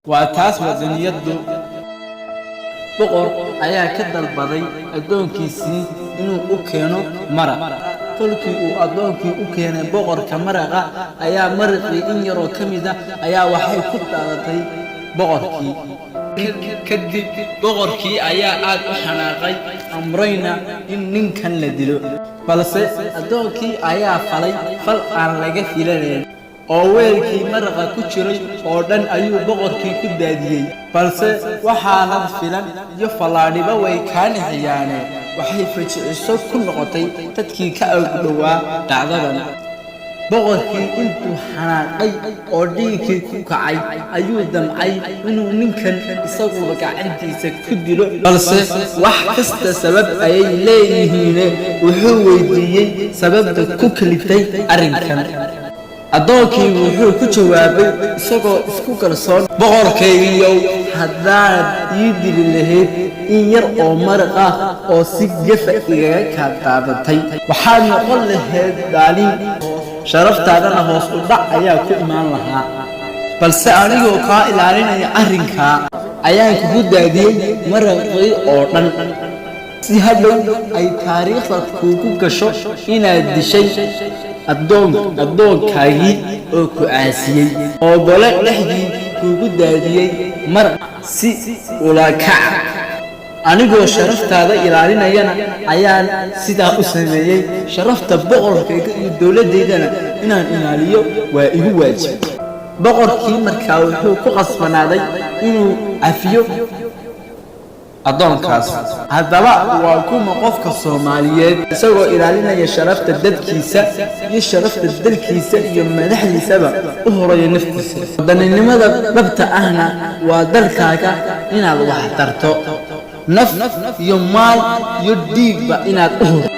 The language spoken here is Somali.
Waa taas wadaniyaddu. Boqor ayaa ka dalbaday addoonkiisii inuu u keeno maraq. Kolkii uu addoonkii u keenay boqorka maraqa, ayaa maraqii in yaroo ka mid ah ayaa waxay ku daadatay boqorkii. Kadib boqorkii ayaa aad u xanaaqay, amrayna in ninkan la dilo. Balse addoonkii ayaa falay fal aan laga filanayn, oo weelkii maraqa ku jiray oo dhan ayuu boqorkii ku daadiyey. Balse waxaanad filan iyo fallaadhiba way kaa nixiyaane, waxay fajiciso ku noqotay dadkii ka agdhowaa dhacdadan. Boqorkii intuu xanaaqay oo dhiiggii ku kacay ayuu damcay inuu ninkan isaguba gacantiisa ku dilo. Balse wax kasta sabab ayay leeyihiine, wuxuu weydiiyey sababta ku kaliftay arrinkan. Addoonkii wuxuu ku jawaabay isagoo isku kalsoon: "Boqorkaygiiyow, haddaad ii dili lahayd in yar oo maraq ah oo si gefa igaga kaa daadatay, waxaad noqon lahayd daalin, sharaftaadana hoos u dhac ayaa ku imaan lahaa. Balse anigoo kaa ilaalinaya arrinkaa ayaan kugu daadiyey maraqii oo dhan, si hadhow ay taariikhda kuugu gasho inaad dishay addoonkaagii oo ku caasiyey, oo gole dhexdii kuugu daadiyey maraq si ula kac. Anigoo sharaftaada ilaalinayana ayaan sidaa u sameeyey. Sharafta boqorkayga iyo dowladdaydana inaan ilaaliyo waa igu waajib." Boqorkii markaa wuxuu ku qasbanaaday inuu cafiyo addoonkaas. Haddaba waa kuma qofka Soomaaliyeed isagoo ilaalinaya sharafta dadkiisa iyo sharafta dalkiisa iyo madaxdiisaba u horaya naftiisa? Wadaninimada dhabta ahna waa dalkaaga inaad wax tarto, naf iyo maal iyo dhiigba inaad u hurto.